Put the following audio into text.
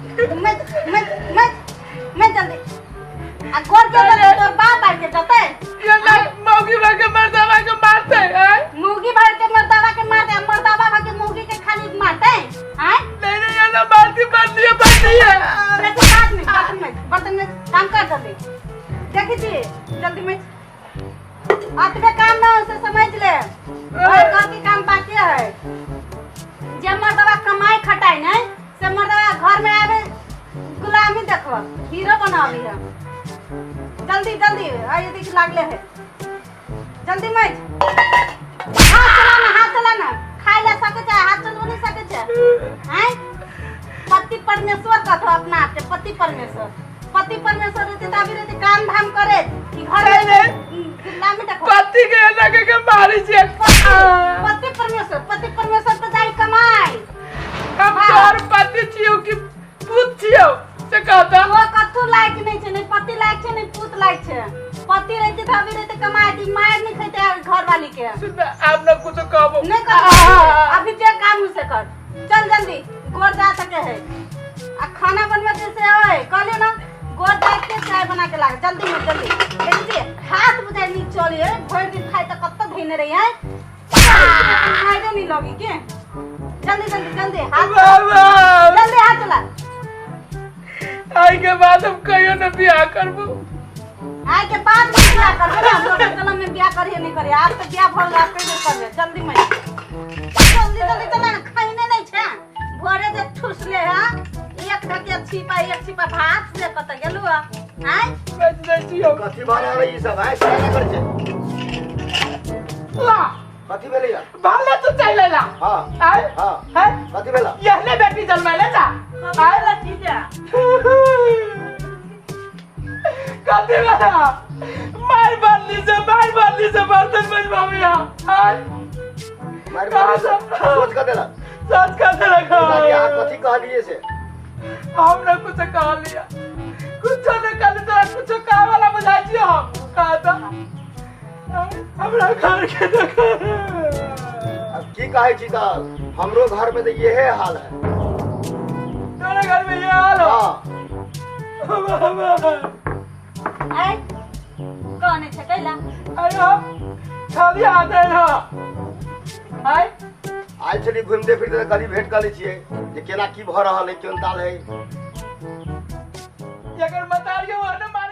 मैं मैं मैं मैं जल्दी आ गोर के जल्दी तोर बाप आइ के जतै। ये ना मौगी भर के मर्दावा के मारते हैं। मुर्गी भर के मर्दावा के मारते, मर्दावा भर के मुर्गी के खाली मारते हैं। नहीं नहीं, ये ना मारती मारती है मारती है। बेटी बाद में बर्तन में, बर्तन में काम कर जल्दी। देखी छी जल्दी में अतबे काम ना हो से समझ ले, और घर के काम बाकी है। जे मर्दवा कमाई खटाई नहीं से मर्दवा घर में आवे गुलामी देखो हीरो बनावी है। जल्दी जल्दी आइए देख लागले है जल्दी मत हाथ चलाना, हाथ चलाना खाए ला सके छै, हाथ चलबो नहीं सके छै हैं। पति परमेश्वर कहतो अपना आप के पति परमेश्वर, पति परमेश्वर रहते त अभी रहते काम धाम करे कि घर में नहीं, नहीं। गुलामी देखो। पति के लगे के मारी छे। पति परमेश्वर, पति परमेश्वर तो जाई कमाई। हम तोहर पति छियो कि पूत छियो से कहता। वो कथू लायक नहीं छे, नहीं पति लायक छे नहीं पूत लायक छे। पति रहते त अभी रहते कमाई दी मार नहीं खेते घर वाली के। सुन आप ना कुछ कहबो नहीं कर अभी जे काम से कर, चल जल्दी गोर जा सके है आ खाना बनवे के से ओए कहलियो ना गोर जा के चाय बना के लाग जल्दी में जल्दी। देखी हाथ बुझाई नहीं चली है भर दिन खाई त कत्तो धइने रही है खाई दे नहीं लगी के जल्दी जल्दी जल्दी हाथ बाबा जल्दी हाथ चला। आई के बाद हम कहियो ना बियाह करबो। आई के बाद में बियाह करबो ना, हम लोग जन्म में बियाह करिए नहीं करिए, आज तो बियाह भर आप कहियो करबे। जल्दी में जल्दी जल्दी चला ना, खाइने नहीं छे भोरे जे ठुसले है एक ढकिया छिपा एक छिपा भात से कत गेलु आय बच नै छियो। कथी भऽ रहल है ई सब आय केना करै छै? ला कथी भेलै या? भाले तू चल ला। हां आय हां है कथी भेला? यहने बेटी जन्मैले जा आय चीजा कथी भेला? मार बांधली से मार बांधली से बर्तन बजबाबी आय मार बांधली से सोच कऽ देलक। सोच कऽ देलक। अहाँ कथी कहलिए से? हम ने कुछ कह लिया, कुछ नहीं कहली तोरा कुछ कहे वाला बुझाइ छियै हम कहता हमरा घर के देख। अब की कहै छी तऽ हमरो घर में तऽ इहे हाल है। तोरा घर में ये हाल हो? हाँ। आय कौन छै कैला? अरे हम खाली हाथ आयल हो। आय आयल छली घुमते फिरते तऽ कहली भेंट कऽ लै छियै जे केना की भऽ रहल है, केहन ताल है। एकर मतारियो ओहने मार